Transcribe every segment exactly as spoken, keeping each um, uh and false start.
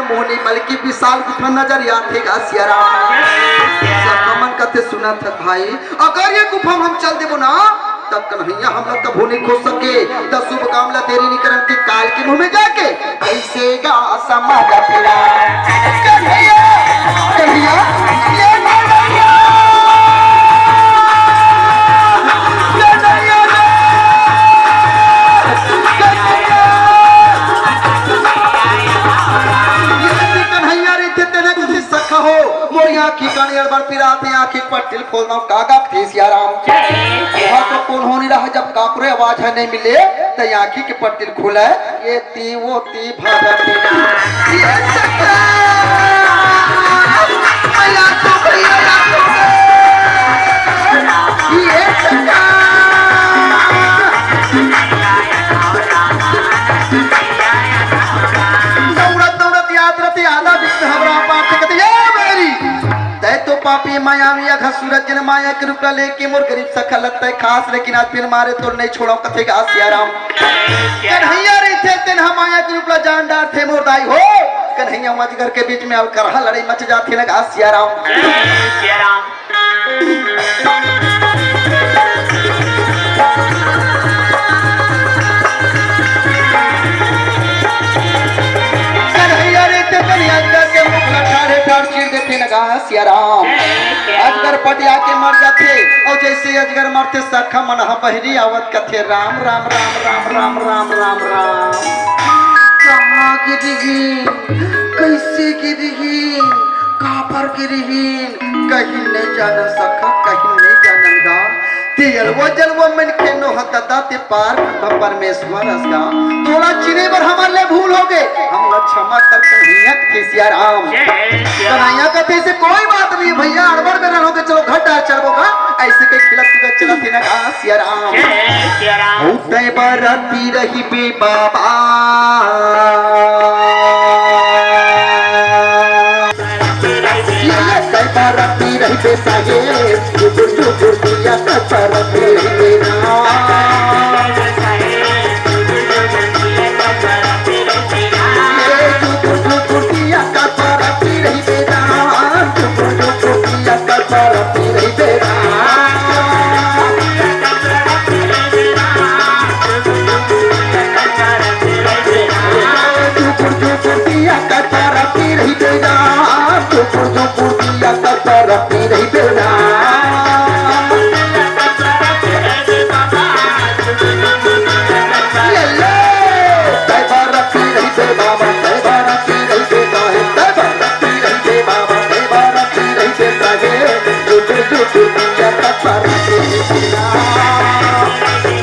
मोहनी बल्कि विशाल गुफा नजर आथे गा सियाराम। सब हमन कथे सुनत हस भाई, अगर ये गुफा में हम चल देबो ना, तब कन्हैया हमला कभू नहीं खोज सके। त शुभ काम ला देरी नहीं करन के काल के मुंह में जाके ऐसे गा समझ फिरा। कन्हैया, कन्हैया, ये कन्हैया, कन्हैया, कन्हैया। ये कन्हैया रे, तेने कुछ सखा हो, मोर आँखी कान अड़बड़ पिरात हे, आँखी पट्टिल खोल दो, का गा कथे सियाराम। वहाँ तो कौन होनी रहा, जब काकरे आवाज है नहीं मिले, तो आँखी के पट्टिल खुले, ये ती वो ती भागा ती। ये सखा, भैया तो भैया, ये सखा। दौड़त दौड़त याद रथे, आधा दिन में हमरा पास से कथे, "ए मेरी, तै तो पापी मायावी अघा सूरज जिन माया के रूप ला लेके मोर गरीब सखा लगता है खास, लेकिन आज फिर मारे तोर नहीं छोड़ो," कथे गा सियाराम। कन्हैया रहिथे तेन ह माया के रूप ला जान डारथे मोर दाई हो। कन्हैया अजगर के बीच में अलकरहा लड़ाई मच जाथे न गा सियाराम। कन्हैया रे ते कन्हैया अजगर के मुख ला ठाढ़े ठाढ़ चीर देथे न गा सियाराम। अजगर पटिया के मर जाथे, अउ जैसे अजगर मरथे सखा मन ह बहिरी आवत कथे, "राम, राम, राम, राम, राम, राम, राम, राम।" कहाँ गिरही, कैसे गिरही, काबर गिरही, कहीं नहीं जानन सखा, कहीं नहीं जानन गा। ते अलवा जलवा मन के नोह ददा ते पार ब्रह्म परमेश्वर अस गा। तोला चिने बर हमर ले भूल हो गे, हमला क्षमा कर कन्हैया कथे सियाराम। जय सिया राम। कन्हैया कथे से कोई बात नहीं भैया, अड़बड़ में रहोगे, चलो घर डार चढ़बो गा। ऐसे के खिलत खिलत चलत हे ना गा सियाराम। जय सिया राम। उतै बरती रहिबे बाबा। ये, ये तै बरती रहिबे साहेब, टुकुर टुकुर दिया तै बरती रहिबे ना। ये टुकुर टुकुर दिया तै बरती रहिबे ना, टुकुर टुकुर दिया तै बरती रहिबे ना। टुकुर टुकुर दिया तै बरती रहिबे ना, टुकुर टुकुर दिया तै बरती रहिबे ना। ले ले, तै बरती रहिबे बाबा, तै बरती रहिबे साहेब, तै बरती रहिबे बाबा, तै बरती रहिबे साहेब। टुकुर टुकुर दिया तै बरती रहिबे ना।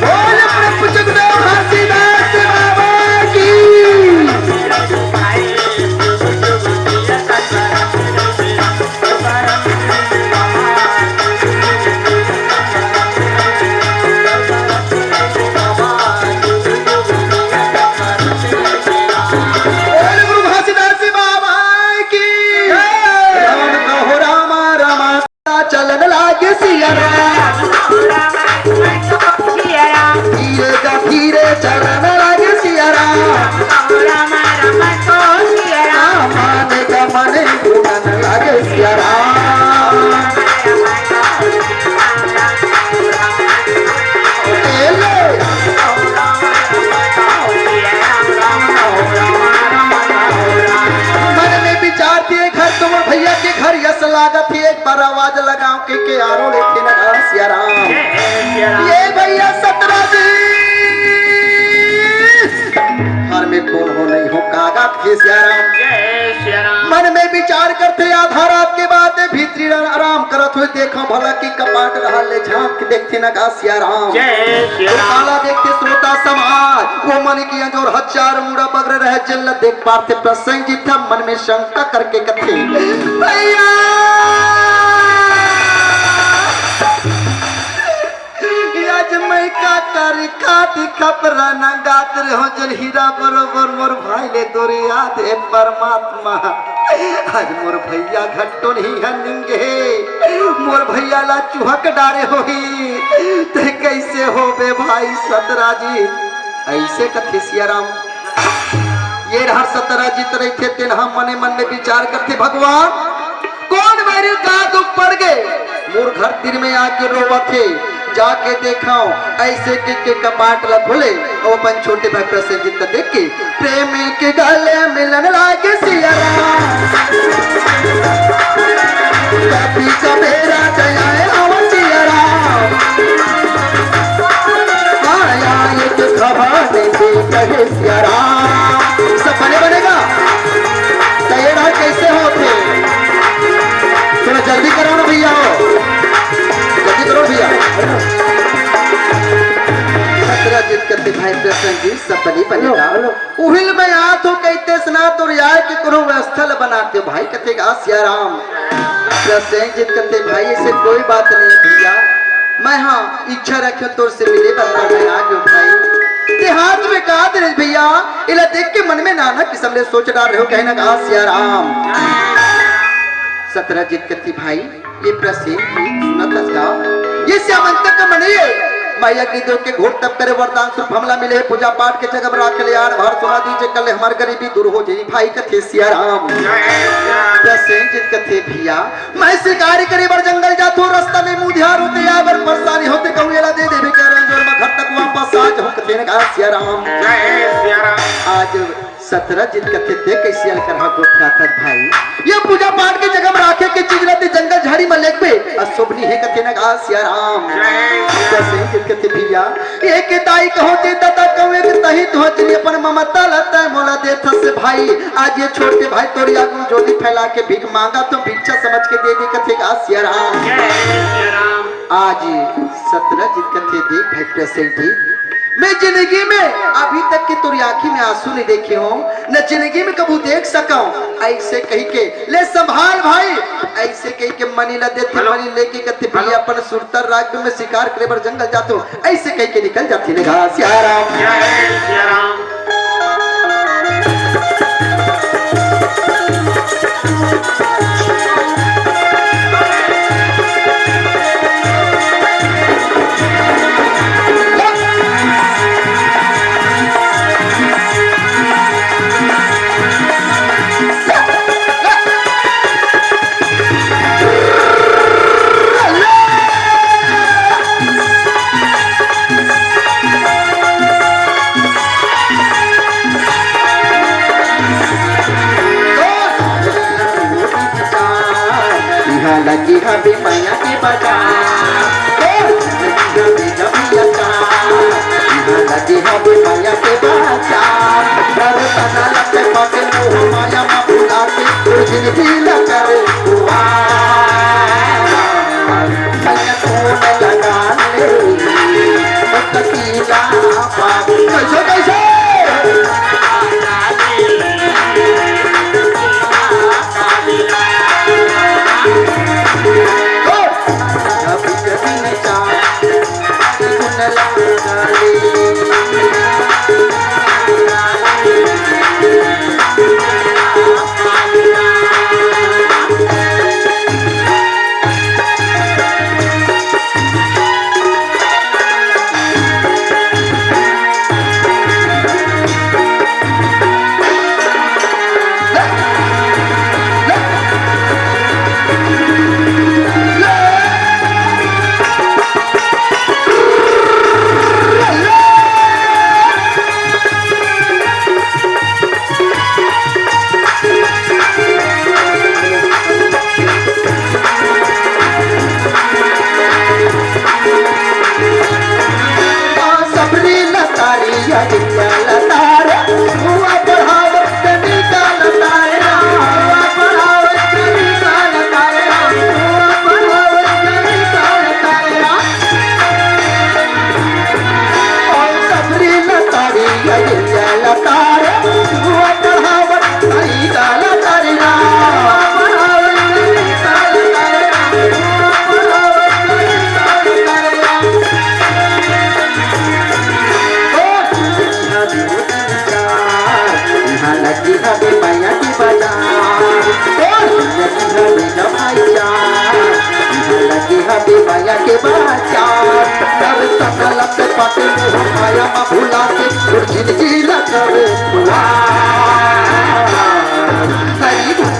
बोल प्रभु जगदेव घासीदास बाबा की। बोल गुरु घासीदास बाबा की। राम कहो रामा रामा। चलन लागे सिया राम। धीरे गा धीरे चलन लागे सिया राम। माने गा माने गुणन लागे सिया राम। ए ले। मन में विचार दिए घर तुम भैया के घर यस लागत ही एक बार आवाज लगाओ के, के आरो लेके लगा सिया राम। जय सिया राम। ये भैया सतरा जी, घर में कौन हो नहीं हो कागत के सिया राम। जय सिया राम। मन में विचार करथे आधा रात के बाद भीतरी आराम करत हुए देखो भला की कपाट रहा ले झांक के देखथे न गा सिया राम। जय सिया तो राम। काला देखथे श्रोता समाज, वो मन की अंजोर हजार मुड़ा बगर रहे, जिन ला देख पारथे प्रसंग जी था मन में शंका करके कथे, भैया, आज मैं का करी, का दिखा पर ना गात रहो, जल हीरा बरोबर मोर भाई ले तोरे याद हे परमात्मा। आज मोर भैया घट्टो नहीं है निंगे, मोर भैया ला चुहक डारे होही, ते कैसे होबे भाई सतराजी? ऐसे कथे सिया राम। ये हर सतरा जित रहिथे, तेन ह मने मन में विचार करथे, "भगवान, कोन बैरी का दुख पड़ गे, मोर घर तीर में आके रोवत हे, जाके देखव।" अइसे कहिके कपाट ला खोले अउ अपन छोटे भाई प्रसेनजीत ला देख के प्रेम के गले मिलन लागे सिया राम। कभी सवेरा जय आए हवा सिया राम। आया एक खबर दे कहे सिया राम। सब बने बनेगा? तो ये राग कैसे होथे? थोड़ा जल्दी करो ना भैया, हो जल्दी करो भैया। सतरा जित कथे भाई प्रसेनजीत, सब बने बनेगा। उहिल में आत हो कहिथे सना तोर यार के कोनो व्यवस्था ल बनाते हो भाई, कथे गा सिया राम। प्रसेनजीत कथे भाई, ऐसे कोई बात नहीं है भैया, मैं हाँ इच्छा रखे तोर से मिले बर मैं आ गयो भाई। ते हाथ में का दे भैया, इला देख के मन में नाना किसम ले सोच डार रहे हो, कहे ना गा सिया राम। सतरा जित कथे भाई, ये प्रसेनजीत सुनत हस गा, ये श्यामंत का मन ये माया की दो के घोर तप करे वरदान स्वरूप हमला मिले, पूजा पाठ के जगह राखे ले यार भार सुना दीजिए, कल हमार गरीबी दूर हो जाई भाई, कथे सिया राम। प्रसेनजीत कथे भैया, मैं शिकारी करे बर जंगल जात हो, रास्ता में मुधियार होते या बर परेशानी होते कहूँ एला दे देबे के रंजोर में घर तक वापस आ जाऊँ, कथे ना गा सिया राम। जय सिया राम। आज सतरा जित कथे ते कैसे अलकर हा गोठियाथस भाई। ये पूजा पाठ के जगह में राखे के चीज रहते जंगल झाड़ी में लेकबे अशोभनी है, कथे ना गा सिया राम। जय सिया राम। प्रसेनजीत कथे भैया, एक दाई कहो दे दादा कहूँ एक तही तो हजनी अपन ममता लता मोला देथस भाई। आज ये छोटे भाई तोरी आगू जोली फैला के भीख मांगा तो भिक्षा समझ के दे दे, कथे गा सिया राम। जय सिया राम। आज सतरा जित कथे देख भाई प्रसेनजीत, मैं जिंदगी में अभी तक के तोरी आंखी में आंसू नहीं देखे हो, न जिंदगी में कबू देख सका हूँ। ऐसे कही के ले संभाल भाई, ऐसे कही के मनी ला देथे, हेलो। मनी लेके कथे भैया अपन सुरता राग में शिकार करे बर जंगल जात हो, ऐसे कही के निकल जाथे ना गा सिया राम। जय सिया राम। इहाँ लगी हबे मया के बाजार। ओ, लगी हबे जब लगा। इहाँ लगी हबे मया के बाजार। दर्शन लगे पके मोह माया मा भुला के, तू जिंदगी ला करे दुआर। मया कौन लगा ले, मत कीला पार। कैसे, कैसे?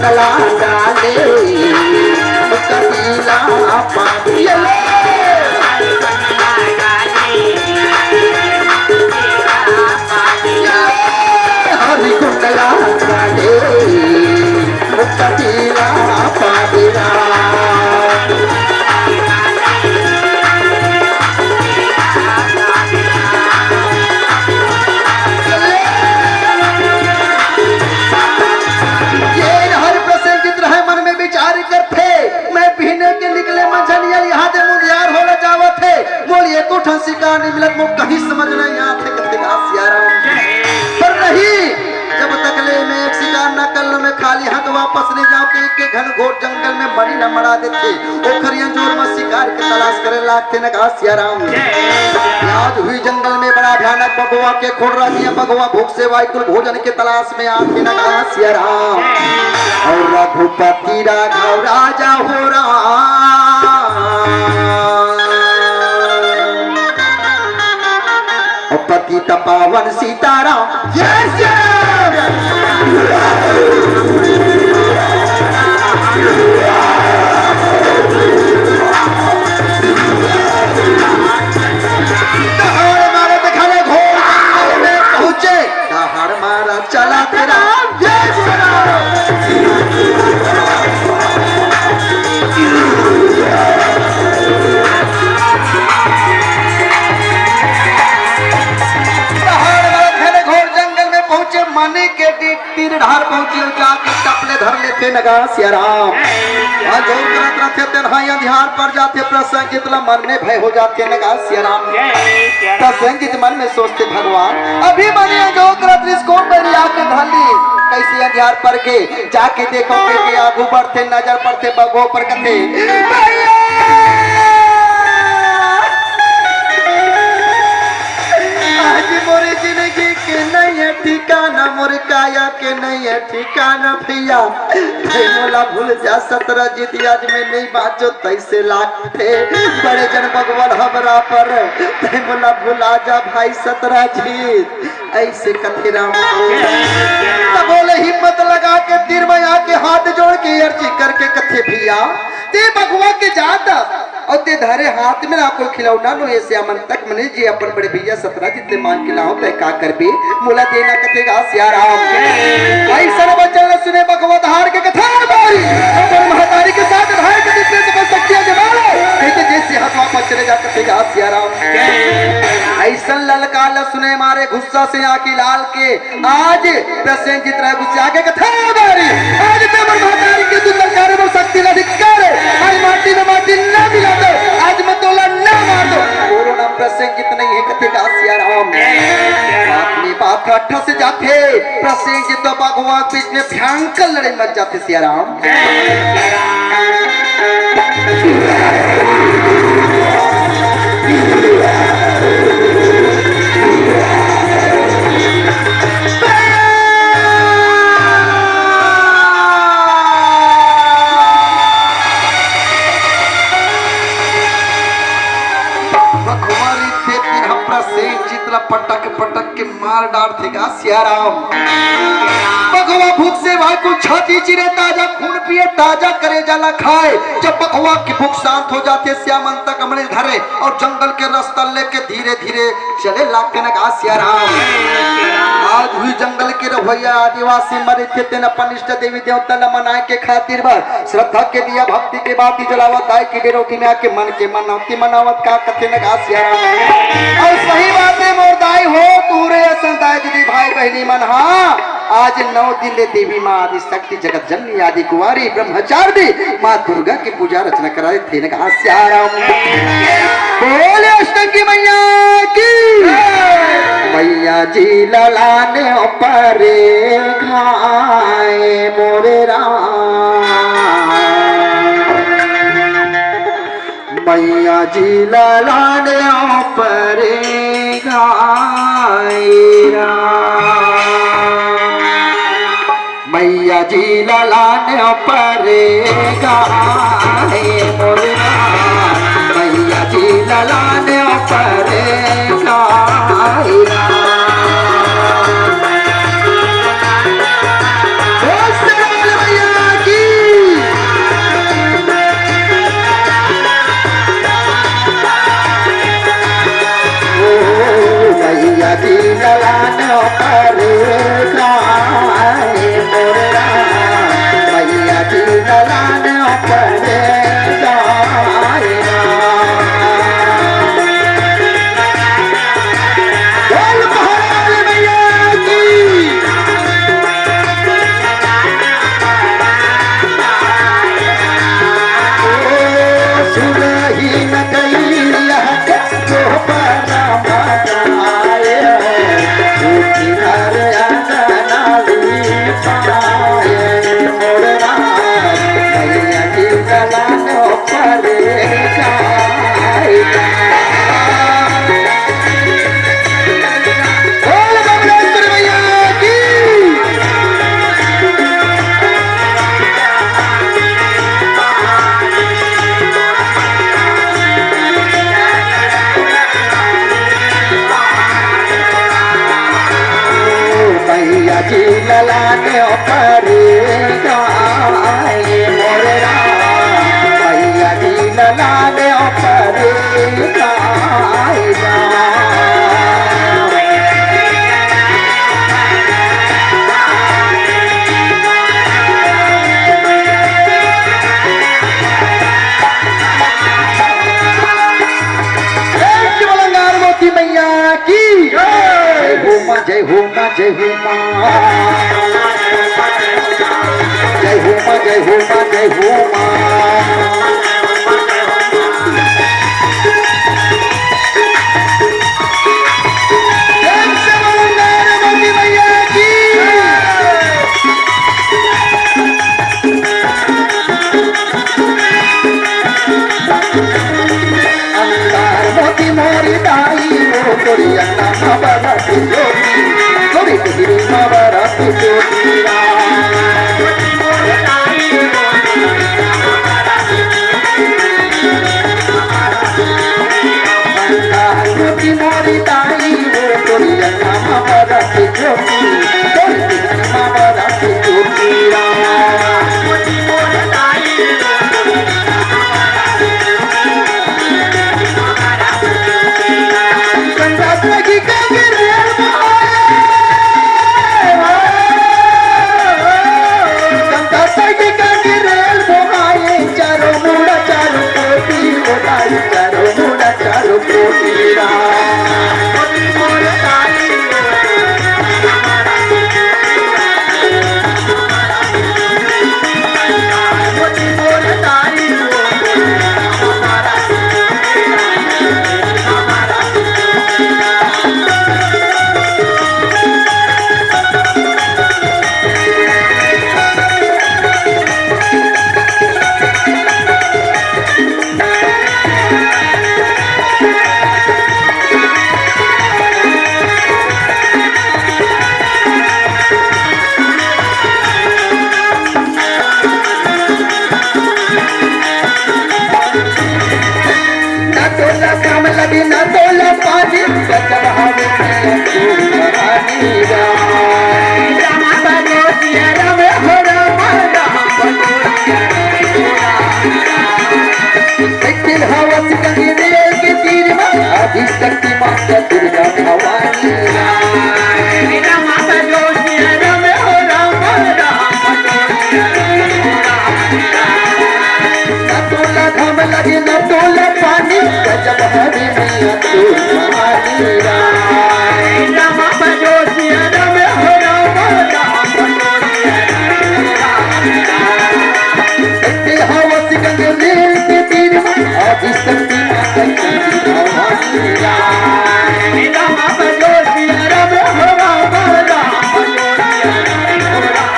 कला डाले, कबीरा पाती ले। हरि कुंडला डाले, कबीरा पाती ला। ये हर प्रसंग चित्र है, मन में विचार करथे, मैं पीने के निकले मंझनिया, यहाँ दे मुंधियार होला जावत हे, मोल एको ठन शिकार नहीं मिलत, मोल कहीं समझ नहीं आथे, कथे गा सियाराम। पर नहीं, जब तक ले मैं एक शिकार न कर लूं, मैं खाली हाथ वापस नहीं जाऊं, कि एक घनघोर जंगल में मरी न मरा देथे, ओखर अंजोर में शिकार के तलाश करे लागथे न गा सियाराम। आज हुई जंगल में बड़ा भयानक बघवा के खोड़ रखिया, बघवा भूख से वाई कुल भोजन के तलाश में आथे न गा सियाराम। और रघुपति राघव राजा हो राम, और पतित पावन सीताराम। जय श्री राम। दहाड़ मारे देखा ले घोर जंगल में पहुंचे, दहाड़ मारा चला तेरा। जय श्री राम। पहाड़ वाला घने घोर जंगल में पहुंचे, मनी के डी-, तीर ढार पहुंचे, जाके टपले धर लेथे नगा सियाराम। अजोर करत रथे तेन हा अंधियार पर जाथे, प्रसंग जितला मन में भय हो जाथे नगा सियाराम। प्रसंग जित मन में सोचथे भगवान, अभी मनी अजोर करत रिस को मेरी आंख धर ली, कैसे अंधियार पर के जाके देखो के, के आगू बढ़थे, नजर पड़थे बघवा पर कथे, "भैया, आज मोरे जिंदगी के नहीं है ठिकाना, मोरे काया के नहीं है ठिकाना भैया। तै मोला भूल जा सतरा जीत, आज मैं नहीं बाँचों तैसे लागथे। बड़े जन बघवा ल हमरा पर, तै मोला भुला जा भाई सतरा जीत।" ऐसे कथे राम। तब बोले हिम्मत लगा के तीर में आके हाथ जोड़ के अर्जी करके कथे, "भैया, ते बघवा के जात अउ ते धरे हाथ में ना कोई खिलौना नो, ऐसे अमन तक मने जी अपन बड़े भैया सतरा जीत ले मांग के लाओ, तै का करबे, मोला देना।" कथे गा सियाराम। ऐसा वचन ल सुने बघवा धार के कथा बारी, अपन महतारी के साथ धार के दूसरे से शक्तियां जमा ले, कहते जैसे हाथ वापस चले जा, कथे गा सियाराम। ऐसन ललकार ल सुने मारे गुस्सा से आंखी लाल के, आज प्रसेनजीत राय गुस्सा आके कथा बारी, आज ते मोर महतारी के तू ललकारे मोर शक्ति ल धिक्कार, आज माटी में माटी ना मिला दो, आज मैं तोला ना मार दो। बोलो ना प्रसेनजीत नहीं है कथे गा सियाराम। बात में बात अट्ठा से जाथे, प्रसेनजीत तो बघवा बीच में भयंकर लड़े मच जाथे सियाराम। बघवा रहिथे तेन ह प्रसेनजीत ला पटक पटक के मार डारथे गा सियाराम। बघवा भूख से भाई कुल छाती चीरे, ताजा खून पिए, ताजा करेजा ला खाए। जब बघवा की भूख शांत हो जाथे, श्याम अंत कमल धरे अउ जंगल के रस्ता लेके धीरे धीरे चले लागथे न गा सियाराम। आज भी जंगल के रहोइया आदिवासी मन रहिथे तेन अपन इष्ट देवी देवता ला मनाए के खातिर बर श्रद्धा के दिया भक्ति के बाती जलावत दाई की डेरोटी में आके मन के मनौती मनावत का कथे न गा सियाराम। अउ सही बात हे मोर दाई हो, तुहरे असन दाई दीदी भाई बहिनी मन हा आज नौ दिन ले देवी माँ आदि शक्ति जगत जननी आदि कुंवारी ब्रह्मचारिणी माँ दुर्गा के पूजा रचना कराए थे न गा सियाराम। बोले अष्टंगी मैया की। मैया जी ललाने परे घाए मोरे राम। मैया जी ललाने परे घाए राम। मैया जी ललाने परे घाए मोरे राम। मैया जी ललाने परे घाए राम। बोल श्री राम मैया लाने परे गायना। बोल पहाड़ वाली मैया की। ओ सुरही न गई यह जो परमा पाए, उठी घर अंगना ली पाए, मोर राम, मैया की गला नो परे गायना। बोल बमलेश्वर मैया की। मैया जी ललाने परे गाए मोरे राम, मैया जी ललाने परे गाए। प्रेम से बोलो अंगार मोती मैया की जय। जय हो माँ, जय हो माँ, जय हो माँ। जय हो माँ, जय हो माँ, जय हो माँ। प्रेम से बोलो अंगार मोती मैया की। अंगार मोती मोरी दाई वो तोरी अंगना मा बरत ज्योति, तोरी टिहरी मा बरत ज्योति राम। अंगार मोती मोरी दाई वो तोरी अंगना मा बरत ज्योति, तोरी टिहरी मा बरत ज्योति राम। ना तोला काम लगे, ना तोला पानी, गजब हवे में तू भवानी राम। राम बनो सिया राम, हो राम, राम बनो सिया राम। एक दिन हवस गंगे के तीर में, आदि शक्ति माता दुर्गा भवानी राम। राम बनो सिया राम, हो राम, राम बनो सिया राम। ना तोला घाम लगे, ना तोला पानी, गजब हवे मैया तू भवानी राम। राम बनो सिया राम, हो राम, राम बनो सिया राम। ऐसे हवस गंगे के तीर में, आदि शक्ति माता की भवानी राम। राम बनो सिया राम, हो राम, राम बनो सिया राम।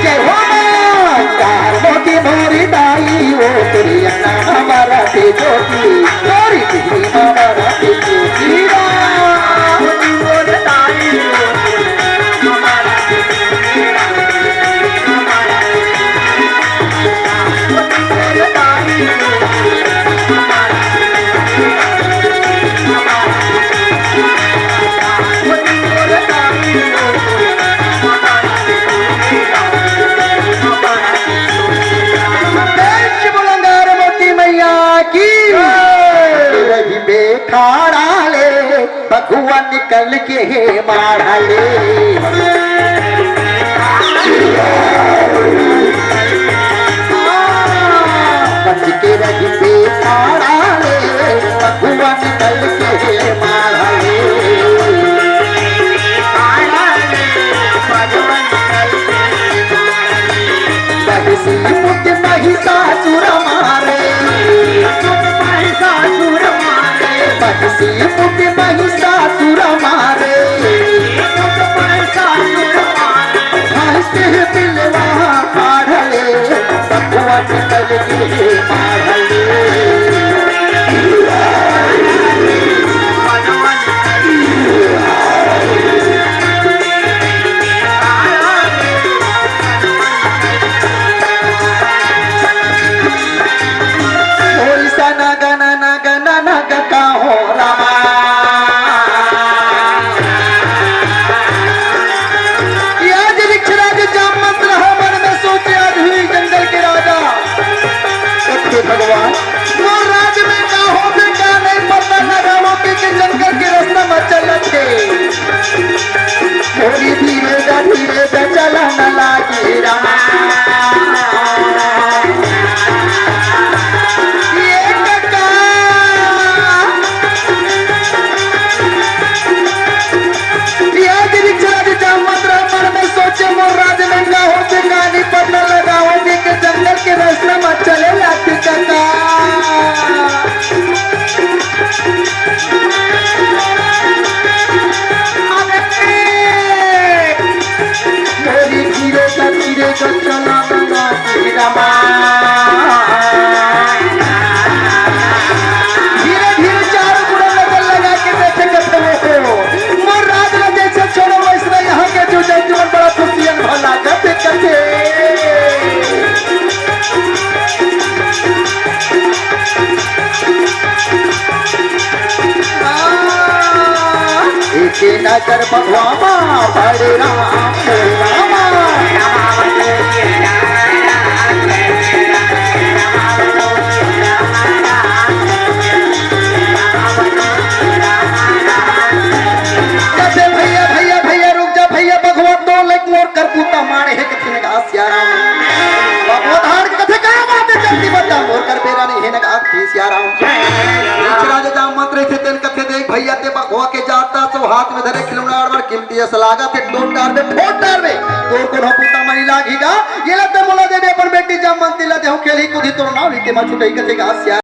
जय हो माँ, तार मोती मोरी दाई, वो तोरी अंगना मा बरत ज्योति, तोरी टिहरी मा बरत ज्योति राम। बघवा निकल के हे माढ़ा ले। बच के रहिबे माढ़ा ले, बघवा निकल के हे माढ़ा ले। बहिसी पुत महिषासुर मारे। महिषासुर मारे। बहिसी पुत महिषासुर मारे। महिषासुर मारे। हंसते बिलवा काढ़ले, बघवा निकल के माढ़ले। ओइसा नगन नगन नग का हो रामा। आज वृक्षराज जामवंत रहा मन में सोचे, आज हुई जंगल के राजा। सत्य भगवान, वो राज में का होथे का नहीं पता लगावो के, के जंगल के रास्ता में चलत हे। थोड़ी धीरे जा, धीरे जा, चला न लागे रामा। ये कका। ये गिरी चला दे जा, मत रह, मन में सोचे, मोर राज में का होथे, का नहीं पता लगावो के, के जंगल के रास्ता में चले लागे कका। धीरे धीरे चला ना तेरा माँ। धीरे धीरे चारों मुड़ा नजर लगा के देखे कथे हो। मोर राज ला जैसे छोड़ो वैसने यहाँ के जो जैसे बड़ा खुशियन भला कथे कथे। एके नजर बघवा मा, हरे राम, हरे राम। कथे भैया, भैया, भैया, रुक जा भैया, बघवा तो लेक मोर कर बूता मारे हे कथे न गा सियाराम। बघवा धार के कथे का बात हे, जल्दी बता, मोर कर बेरा नहीं हे न गा सियाराम। एक राजा जा मंत्र थे तेन कथे देख भैया ते बघवा के जाता तो हाथ में धरे खिलौना अड़बड़ कीमती अस लागत हे, टोट डारबे, फोट डारबे। तोर कोनो पूता मनी लागी गा, ये ला ते मोला दे दे अपन बेटी जामवंती ला देहूं खेलही कूदही तोर नाव ही के मा छुटई कथे गा सिया।